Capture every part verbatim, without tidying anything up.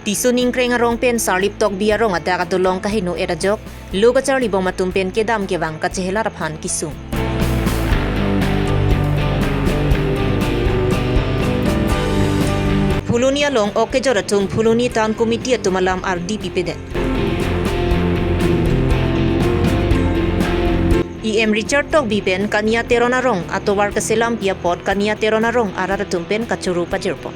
Tisso Ningkreng arong pen Sarlip Tokbi arong adak adolong kaheno-et ajok, lo kacharlibom atum pen kedam kevang kachehelat aphan kesung. Phuloni along ok kejor atum Phuloni Town Committee atum alam ardi pipedet. E M Richard Tokbi pen Kania Teron arong atovar kaselampi apot Kania Teron arong arat atum pen kachoro pajirpon.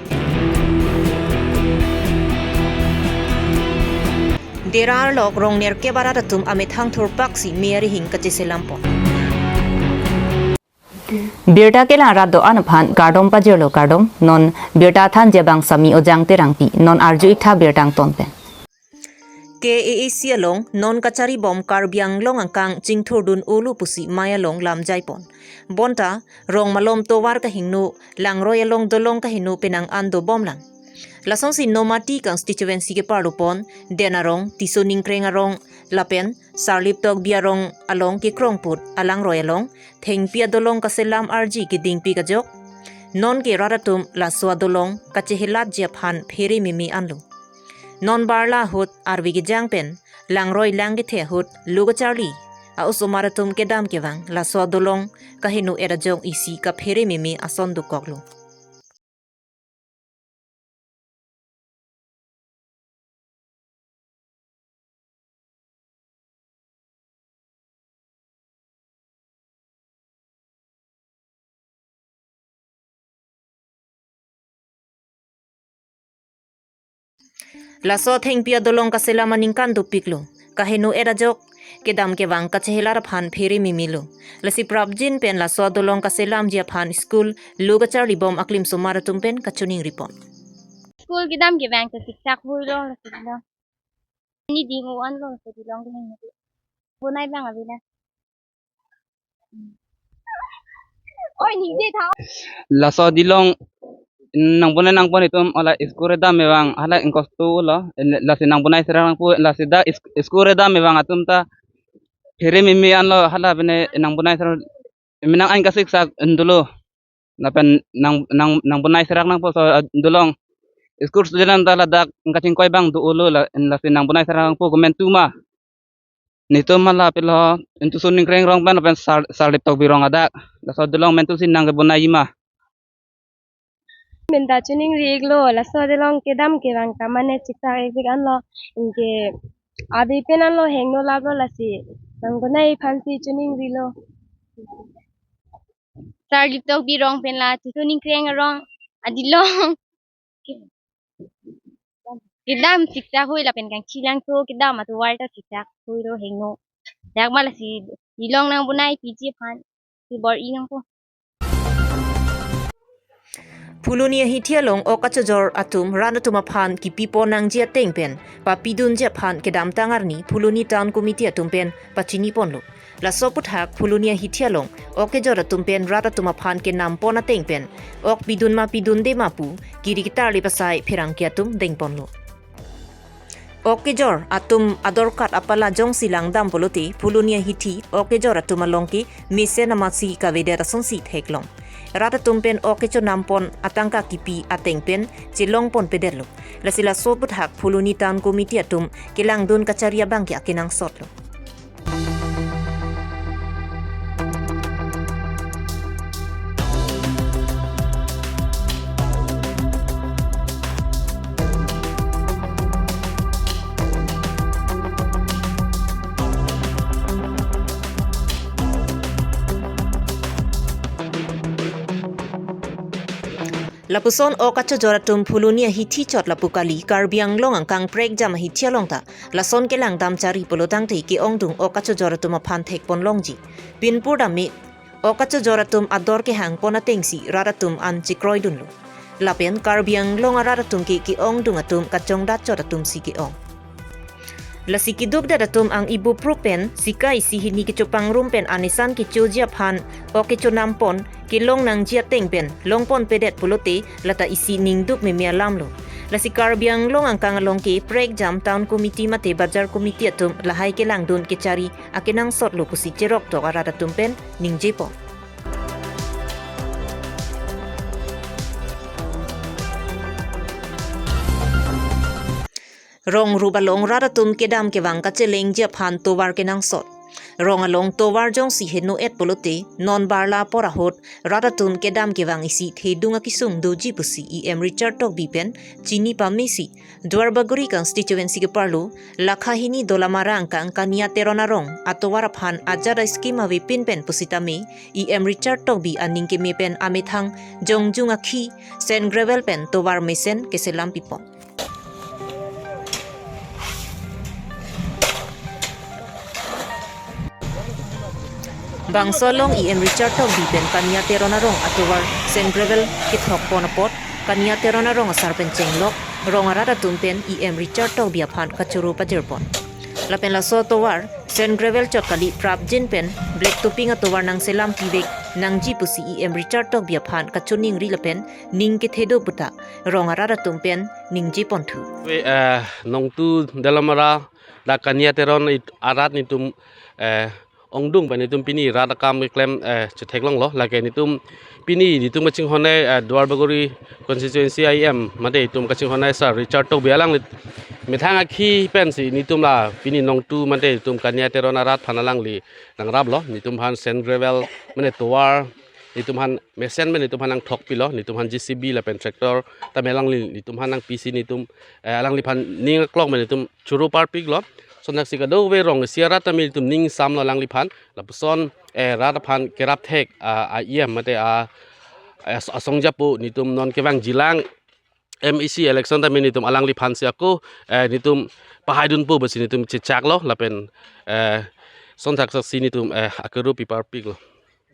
Dera arlok rong nerkep arat atum amethang thurpaksi me arihing kacheselampon. Birta kelang rat do-an aphan kardom pajirlo, kardom. Non birta thanji abang Sami Ojang Terangpi, non arju-ik tha birta angton pen. K A A C along non kacharibom Karbi Anglong angkang chingthurdun-olo pusi mei along lam jaipon. Bonta rong malom tovar kahingno, langroi along dolong kaheno penang an dobomlang. Lasonsi Nomati constituency keparlopon, Den arong, Tisso Ningkreng arong, lapen Sarlip Tokbi arong along kekrongput alangroi along thengpi adolong kaselam arji kedingpi kajok. Nonke rat atum laso adolong kachehelatji aphan phere meme anlo. Non barla ahut arve kejang pen langroi lang kethe ahut lo kacharli a-osomar atum kedam kevang laso adolong kaheno-et ajok isi kaphere meme ason dokoklo. Laso thengpi adolong kaselam aningkan dopiklo. Kaheno-et ajok kedam kevang kachehelat aphan phere memelo. Lasi prapjin pen laso adolong kaselamji aphan school lo kacharlibom aklim osomar atum pen kachiningripon. School kedam kevang ta siksak huilo, lasi kedam. Ni ding o-anlo, lasi dilong ding. Bonai abang avela. Oi, ni de tha. Laso dilong nangbonai nangpon itum hala school kedam kevang hala ingkos tu lo, lasi nangbonai serak nangpo, lasi dak is-, school kedam kevang atum ta phere meme anlo, hala pine nangbonai serak, menang an kasiksak dolo. Lapen nang, nang, nangbonai serak nangpo laso adolong. School student ta ladak kachingkoi abang do-olo, la, lasi nangbonai serak nangpo komentu ma. Netum hala pilo, Tisso Ningkreng arong pen, pen Sar-, Sarlip Tokbi arong adak. Laso adolong mentu si nangkebonai ma. Menta chiningri-iklo, laso adolong kedam kevang ta mane chiksak-ik anlo, anke ave pen anlo hengno laplo, lasi nangbonai aphansi chiningrilo. Sarlip Tokbi arong pen la Tisso Ningkreng arong adolong kedam siksak hui lapen kangchilang to kedam atovar ta siksak huilo, hengno. Dak ma lasi dilong nangbonai piji aphan si bor-i nangpo. Phuloni ahithi along ok kachojor atum rat atum aphan kipipon nangji ateng pen papidunji aphan kedamtang arni Phuloni Town Committee atum pen pachiniponlo. Laso aphuthak Phuloni ahithi along ok kejor atum pen rat atum aphan kenampon ateng pen ok pidun ma pidunde ma pu kiri ketarli pasai pherangke atum dengponlo. Ok kejor atum adorkat apala jongsi langdam pulote Phuloni ahithi ok kejor atum along ke mesen amatsi kavedet asonsi theklong. Rat atum pen ok kechonampon atangka kipi ateng pen chelongponpedetlo. Lasi laso aphuthak Phuloni Town Committee atum kelangdun kachari abang ke akenangsotlo. Lapuson ok kachojor atum Phuloni ahithi chot lapu kali, Karbi Anglong angkang prekjam ahithi along ta lason kelangdam chari pulotangte ke-ongdung ok kachojor atum aphan thekponlongji. Pinpur dam me ok kachojor atum ador kehangpon atengsi rat atum an chekroidunlo. Lapen Karbi Anglong arat atum ke ke-ongdung atum kachongdat chot atumsi ke-ong. Lasi kedukdet atum ang ibu prup pen sika isi hini kechopangrum pen anesan kechoji aphan ok kechonampon kelong nangji ateng pen longponpedet pulote lata isi ningduk meme alamlo. Lasi Karbi Anglong angkang along ke prekjam Town Committee mate Bazar Committee atum lahai kelangdun kechari akenangsotlo pusi cheroktok arat atum pen ningjepon. Rong rup along rat atum kedam kevang kachelengji aphan tovar kenangsot. Rong along tovar jongsi heno-et pulote, non barla apor ahut rat atum kedam kevang isi thedung akesung doji pusi E M Richard Tokbi pen chini pamesi Duarbagori constituency keparlo, lakha hini Dolamara angkang Kania Teron arong atovar aphan ajat a-scheme avepin pen pusitame, E M Richard Tokbi aning keme pen amethang jongjung akhi, sand gravel pen tovar mesen keselam pipon. Bangso along E M Richard Tokbi pen Kania Teron arong atovar sand gravel kethok pon apot, Kania Teron arong asar pen chenglok, rong arat atum pen E M Richard Tokbi aphan kachoro pajirpon. Lapen laso atovar sand gravel chot kali prapjin pen black topping atovar nangselam pivek nangji pusi E M Richard Tokbi aphan kachoningri lapen ning kethe do puta rong arat atum pen ningjeponthu. We, eh, nongtu Dolamara dak Kania Teron it-, arat netum, eh, ongdung pen netum pini rat akam keklem, eh, chetheklonglo, lake netum pini netum kachinghon ai, eh, Duarbagori constituency E M mate netum kachinghon ai Sir Richard Tokbi alangli methang akhi pensi netum la pini nongtu mate netum Kania Teron arat aphan alangli nangraplo, netum aphan sand gravel mane tovar, netum aphan mesen pen netum aphan nangthok pilo, netum aphan J C B lapen tractor tame alangli netum aphan nangpisi netum, eh, alangliphan ning aklong pen netum choro parpiklo. Sontaksi kadokave rong isi arat tame netum ning samlo alangliphan. Lapuson, eh, rat aphan kerap thek, ah, a E M mate a, eh, as-, asong japo netum non kevangjilang M A C election tame netum alangliphansi ako, eh, netum pahaidunpo pusi netum chechaklo lapen, eh, sontaksaksi netum, eh, akero piparpiklo.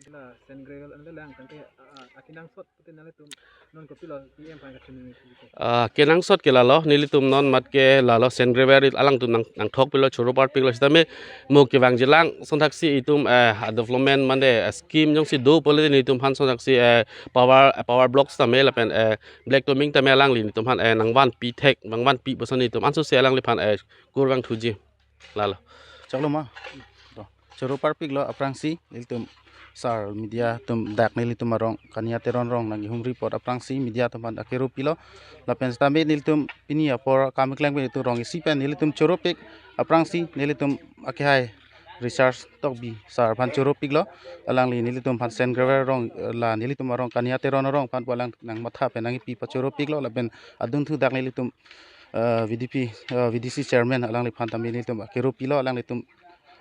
Ila sand gravel anle lang tangke, ah, ah, akenangsot pute nanglitum non kopilo E M aphan kachoningri pute. Ah, kenangsot ke lalo, nelitum non mat ke lalo sand gravel alangtum nang, nangthok pilo choro parpiklo sitame mo kevangjilang sontaksi netum, eh, a development mane, eh, scheme jongsi do pulote netum aphan sontaksi, eh, power, eh, power blocks tame lapen, eh, black topping tame alangli netum aphan, eh, nangvanpi thek, nangvanpi puson netum ansose alangliphan, eh, kurvangthuji. Lalo. Choklo ma. To, choro parpiklo aphrangsi, nelitum Sir media atum dak nelitum arong, Kania Teron arong nangkehumri apot aphrangsi media atum aphan akero pilo. Lapen sitame nelitum pini apor kam keklem pen netum rong isi pen nelitum choropik aphrangsi, nelitum akehai Richard Tokbi Sir aphan choropiklo. Alangli nelitum aphan sand gravel arong, eh, la nelitum arong Kania Teron arong aphan pu alang nangmatha pen nangkipi pachoropiklo lapen adunthu dak nelitum, eh, V D P, eh, V D C chairman alangliphan tame nelitum akero pilo, alanglitum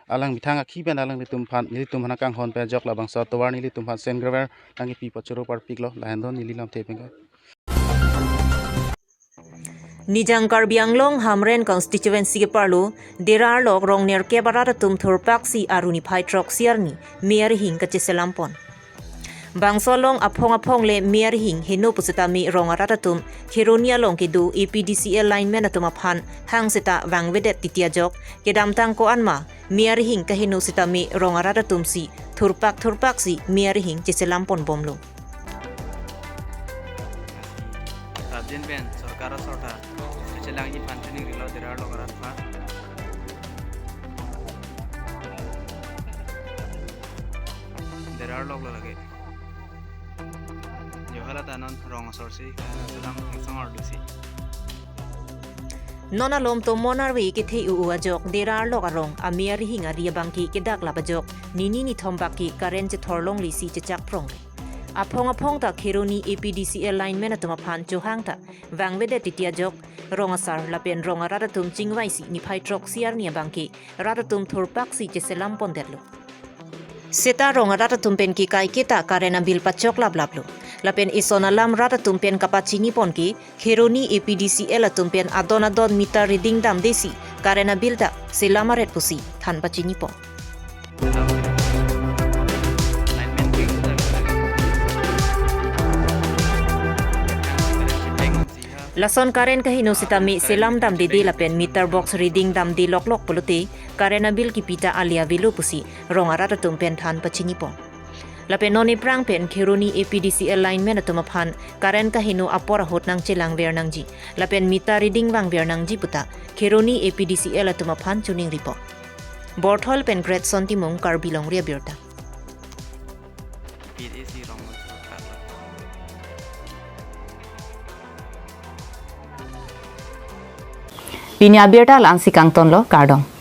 alang methang akhi pen alanglitum aphan nelitum aphan kanghon pen ajok labangso atovar nelitum aphan sand gravel nangkipi pachoro parpiklo, lahenlo neli lamthe penke. Nijang Karbi Anglong Hamren constituency keparlo, Dera arlok rong nerkep arat atum thurpaksi Arni phai throksi arni me arihing kacheselampon. Bangso along aphong aphong le me arihing heno pusitame rong arat atum Kheroni along kedo A P D C L lineman atum aphan hang seta vangvedet titi ajok, kedamtang ko-an ma me arihing kaheno sitame rong arat atumsi thurpak thurpaksi me arihing cheselampon bomlo. Prapjin pen sorkar asorta kachelangji aphan choningrilo Dera arlok arat aphan. Dera arlok lo lake. Jo hala ta non rong asorsi, eh, selam angsong ardusi. Non alom tomon arve kethe u-u ajok Dera arlok arong ame arihing ari abangke kedaklap ajok nini nithom bak ke current chethor longlesi chechak prong. Aphong aphong ta Kheroni A P D C L lineman atum aphan chohang ta vangvedet titi ajok rong asar lapen rong arat atum chingvaisi niphai throksi arni abangke rat atum thurpaksi cheselampondetlo. Seta rong arat atum pen ke kaiketa current abill pachoklaplaplo. Lapen ison alam rat atum pen kapachinipon ke Kheroni A P D C L atum pen adon adon meter reading damdesi current abill ta selam aret pusi than pachinipon. Lason current kaheno sitame selam damdede lapen meter box reading damde loklok pulote current abill kipi ta ale avelo pusi rong arat atum pen than pachinipon. Lapen non ephrang pen Kheroni A P D C L lineman atum aphan current kaheno apor ahut nangchelangver nangji lapen meter reading vangver nangji puta Kheroni A P D C L atum aphan choningripon. Borthol pen Great Son Timung, Karbi Longri Abirta. P H A C rong. Pini abirta la-ansi kangtonlo, kardom.